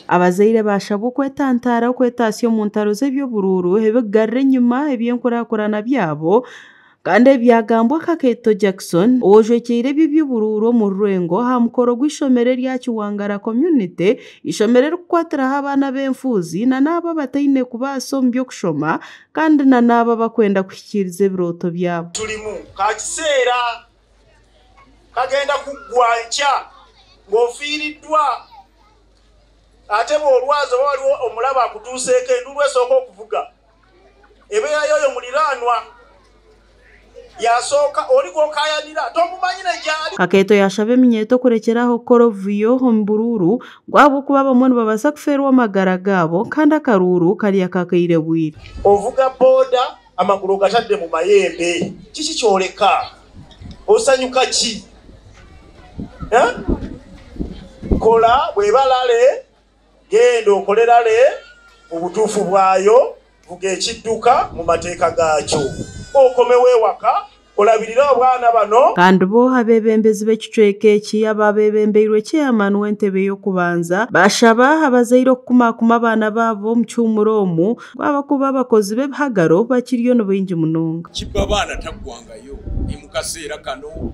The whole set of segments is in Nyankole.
Abazaire baashabwa okwetantara okwetaasya omu ntaro z'eby'oburuuru ebikugarura enyima eby'enkurakurana byabo kandi ebi byagambwa Kakeeto Jackson owojwekyeire eby'oburuuru omu rwengo aha mukoro gw'eishomero erya Kiwangara Community, eishomero erikukwatiraho abaana b'enfuuzi na n'abo abataine kubaasa omu by'okushoma kandi na n'abo abakwenda kuhikiiriza ebirooto byabo. Tulimu ka kiseera kagenda kuggwa nkya ng'ofiiriddwa ate bw'olwaza oba waliwo omulabe akutuuseeko enduulu esooka okuvuga ebeera y'oyo muliraanwa yasooka oli gw'okaayanira tomumanyi ne gy'ali. Kakeeto yaashaba eminyeeto okurekyera aho kukora obuvuyo omu buruuru ngu ahabw'okuba abamwe nibabaasa kufeerwa amagara gaabo kandi akaruuru kari ak'akaire bwire. Ovuga boda amagulu ogatadde mu mayembe kiki ky'oleka? Osanyuka ki? Eh? Kola bw'eba rally genda okole rally mu butuufu bwayo, vuga ekidduka mu mateeka gaakyo okomewo ewaka olabirire obwana bano. Kandi bo abeebembezi b'ekicweka eki ababeebembeirwe Chairman w'entebe y'okubanza baashaba abazaire okukumaakuma abaana baabo omu kihuumuro omu ngu ahabw'okuba abakozi b'ebihagaro bakiriyo ni baingi munonga. Kibba abaana taggwangayo ni mu kaseera kano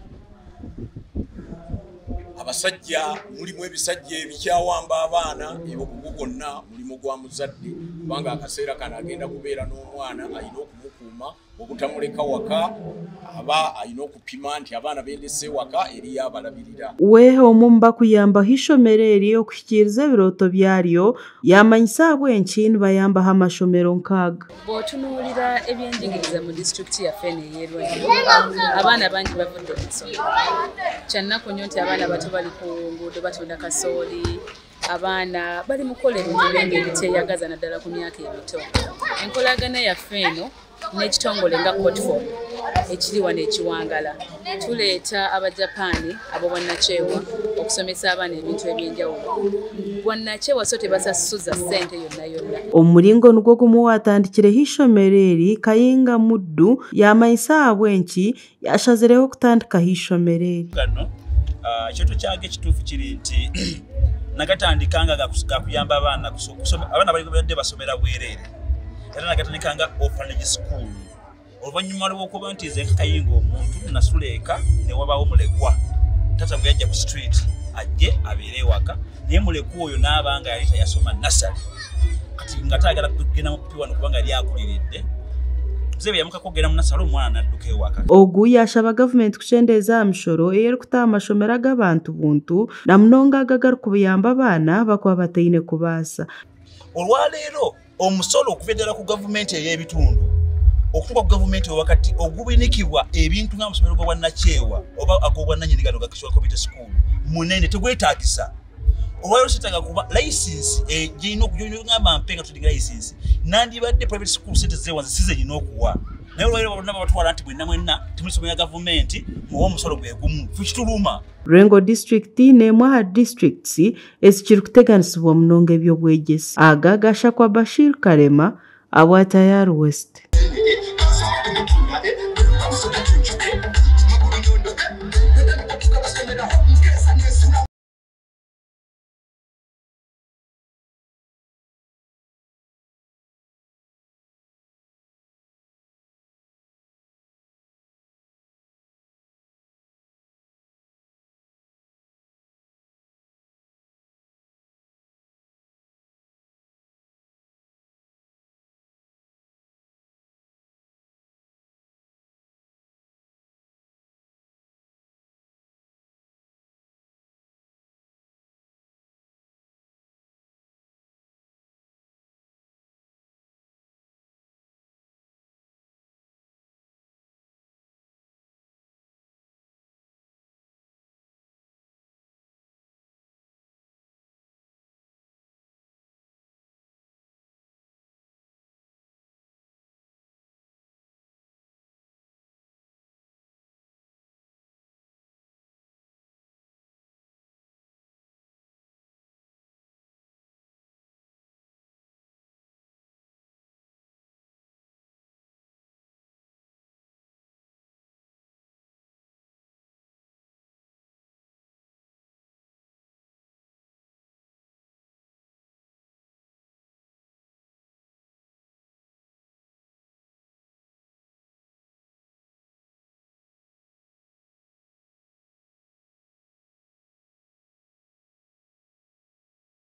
abasajja mulimu ebisajja ebikyawamba abaana ebyo gugwo gwonna mulimu gwa muzadde kubanga akaseera kano agenda kubeera n'omwana alina okumukuuma obutamuleka waka aba alina okupima nti abaana bendese waka eriyo abalabirira. We omwe omu bakuyambaho eishomero eri okuhikiiriza ebirooto byaryo yaamanyisa ahabw'enki nibayambaho amashomero nk'aga. Bw'otunuulira ebyenjigiriza mu disitulikiti yaffe eno ey'e Lwengo, abaana bangi bavudde mu ssomero. Kya nnaku nnyo nti abaana abato bali ku nguudo batunda kasooli, abaana bali mu kukola ebintu bingi ebiteeyagaza naddala ku myaka emito. Enkolagana yaffe eno n'ekitongole nga Cotford ekiri wano e Kiwangala, tuleeta Abajapaani ab'obwannakyewa okusomesa abaana ebintu eby'enjawulo. Bwannakyewa so tebasasuza ssente yonna yonna. Omu muringo nigwo gumwe owaatandikireho eishomero eri, Kayinga Muddu, yaamanyisa ahabw'enki yaashazireho kutandikaho eishomero eri. Gano ekirooto kyago ekituufu kiri nti nagatandika nga gakuyamba abaana kusoma abaana bali basomera bwereere era nagatandika nga orphanage school oluvannyuma lw'okuba nti nze nkakayinga omuntu nasula eka ne wabaawo mulekwa taata bwe yajja ku street ajje abeere ewaka naye mulekwa oyo n'aba nga yali tayasoma nasale kati nga tayagala kugenda mu piwano kubanga yali akuliridde muzeeyi bwe yamukaka okugenda mu nasale omwana n'adduka ewaka. Ogu yaashaba gavumenti kukyendeeza aha mishoro ei erikuta aha mashomero ag'abantu buntu na munonga ago agarikuyamba abaana abakuba bataine kubaasa. Olwaleero omusolo okuva ddala ku gavumenti ey'ebitundu okutuuka ku gavumenti owakati ogubinikibwa ebintu ng'amasomero g'obwannakyewa oba ag'obwannannyini gano ga Kiswa Community School munene tegwetaagisa. Olwaleero seetaaga kuba layisinsi eh, gyerina okugamba mpe nga tulinga layisinsi nandibadde private school sente zewanze si zenyina okuwa naye olwaleero bonna babatwala nti mwenna mwenna temulisomera gavumenti muwe omusolo gwe gumu ffe kituluma. Lwengo disiturikiti n'emwe aha disiturikiti ezikirikuteganisibwa munonga eby'obwegyese. Aga gashakwa Bashir Karema, abwa Tayari West.